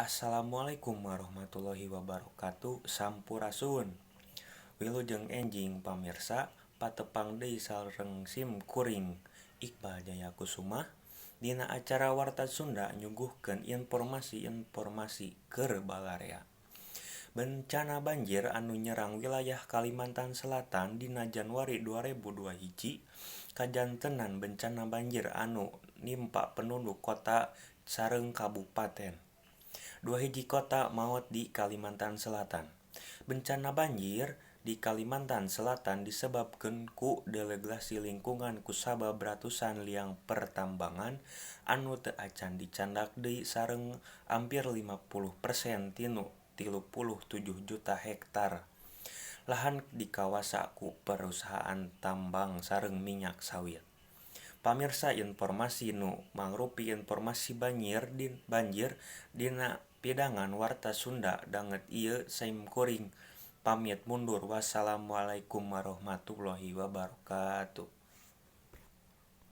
Assalamualaikum warahmatullahi wabarakatuh. Sampurasun. Wilujeng enjing pamirsa, patepang deui sareng sim kuring Iqbal Jaya Kusuma dina acara Warta Sunda nyuguhkeun informasi-informasi keur balarea. Bencana banjir anu nyerang wilayah Kalimantan Selatan dina Januari 2021 kajantenan bencana banjir anu nimpa penduduk kota sareng kabupaten. Dua hiji kota maot di Kalimantan Selatan. Bencana banjir di Kalimantan Selatan disebabkeun ku degradasi lingkungan kusabab ratusan liang pertambangan anu teu acan dicandak deui sareng ampir 50% tinu 37 juta hektar lahan dikawasa ku perusahaan tambang sareng minyak sawit. Pamirsa, informasi nu mangrupi informasi banjir dina pidangan Warta Sunda danget ieu. Sim kuring pamit mundur. Wassalamualaikum warahmatullahi wabarakatuh.